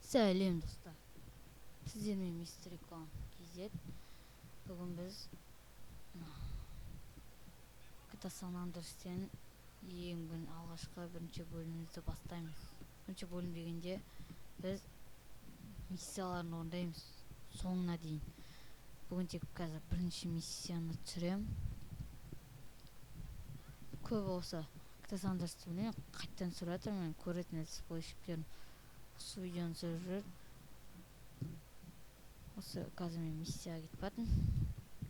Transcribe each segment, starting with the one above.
Сәлем, достар! Сіздермен Мистер Икон KZ. Бүгін біз GTA San Andreas'тен ең алғашқы бірінші бөлімімізді бастаймыз. Бірінші бөлім дегенде, біз миссияларын орындаймыз соңына дейін. Бүгін тек қазір бірінші миссияны түсірем. Көп болса GTA San Andreas'ты білмеймін, қайтадан түсіріп жатырмын. Мен көретін летсплейщиктерім осы видеоны түсіріп жүр. Осы қазір мен миссияға кетіп жатырмын.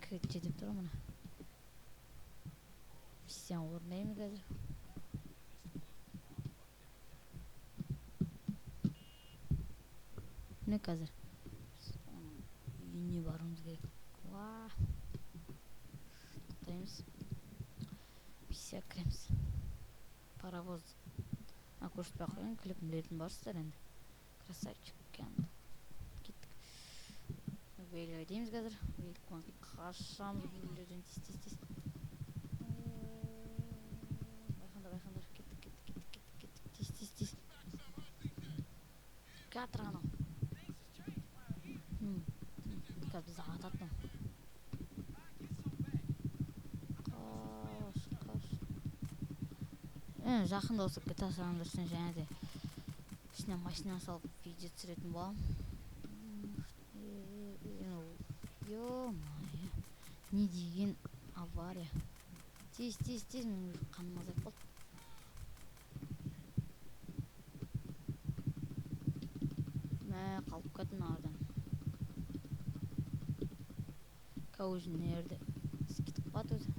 Кетші деп тұр, міне. Миссияны орындаймын қазір. Міне, қазір біз оның үйіне баруымыз керек. Уа, тоқтаймыз, миссияға кіреміз. Паровоз, а, көрсетпей ақ қояйын, клипін білетін барсыздар енді. Красавчик енді. Кеттік, велик айдаймыз қазір. Великпен қашамыз біреулерден. Тез, тез, тез, байқаңдар, байқаңдар. Кеттік, кеттік, кеттік, кеттік, кеттік, тез, тез, тез. Келатыр анау. Қазір бізді атады мынау. Қаш, қаш. Жақында осы GTA San Andreas'тен және де ішіне машина салып видео түсіретін боламын. Ё-моё, не деген авария! Тез, тез, тез, менің уже қаным азайып қалды. Мә, қалып кеттім мыналардан. Қазір мына жерде кетіп қалады өзі.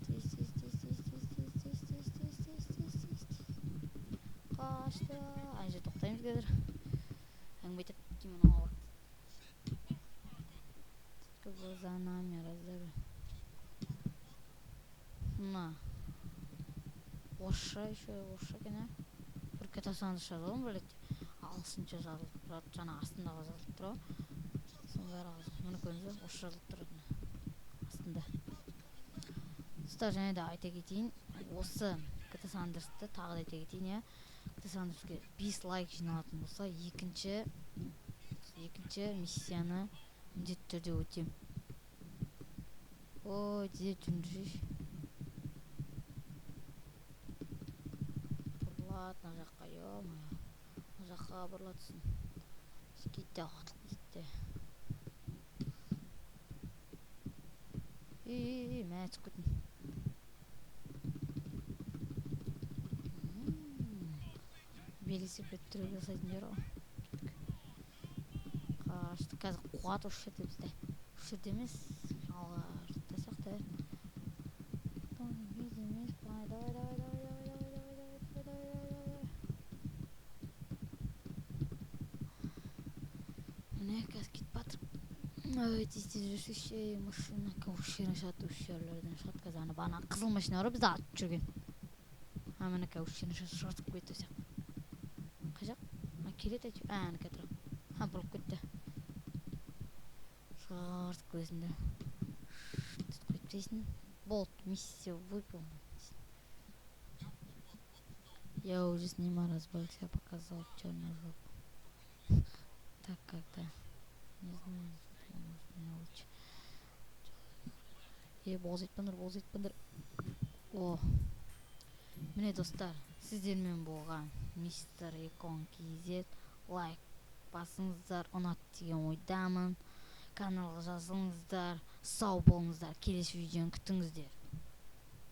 Тез, тез, тез, тез, тез, тез, тез, тез, тез, тез, тез, тез, тез. Қашты. Ана жерде тоқтаймыз қазір. Әңгіме айтады кейін мынау. За нами раздавили. Мына орысша, еще орысша екен, иә. Бір GTA San Andreas жазылған, бір ретте ағылшынша жазылып тұрады, жаңа астындағы жазылып тұр ғой, соның бәрі ағылшын. Міне, көрдіңіз бе, орысша жазылып тұрады астында. Достар, және де айта кетейін, осы GTA San Andreas'ты тағы да айта кетейін, иә. GTA San Andreas'ке 5 лайк жиналатын болса, екінші миссияны міндетті түрде өтемін. Ой, тез жүріңдерші. Бұрылады мына жаққа, ё-моё, мына жаққа бұрылады. Сосын кетті, атылып кетті. Ей, мә, түсіп кеттім. Велосипед трюк жасайтын жер ғой. Кеттік, қаштық. Қазір қуады осы жерде бізді. Осы жерде емес, алға жақта сияқты. Емес, давай, давай, давай, давай, давай, давай, давай, давай, давай, давай. Міне, қазір кетіп жатыр. Ой, тез, тез жүрсейші. Машина осы жерден шығады, осы жерлерден шығады қазір. Ана бағана қызыл машина бар ғой, бізді атып жүрген. А, міне, қазір осы жерден шығады, шыртып кетті осы жаққа. Қай жақ? А, келеді әйтеуір. А, әне тұр. А, бұрылып кетті. Шығартып көзіңді қойып тастайсың. Болды, миссия выполнена. Я уже с ним разбрался, показал черную жопу. Так, когда не знаю, может, меня лучше. Е, боз айтпаңдар, боз айтпаңдар. О, міне, достар, сіздермен болған Мистер Икон KZ. Лайк басыңыздар, ұнады деген ойдамын. Каналға жазылыңыздар. Сау болыңыздар, келесі видеоны күтіңіздер.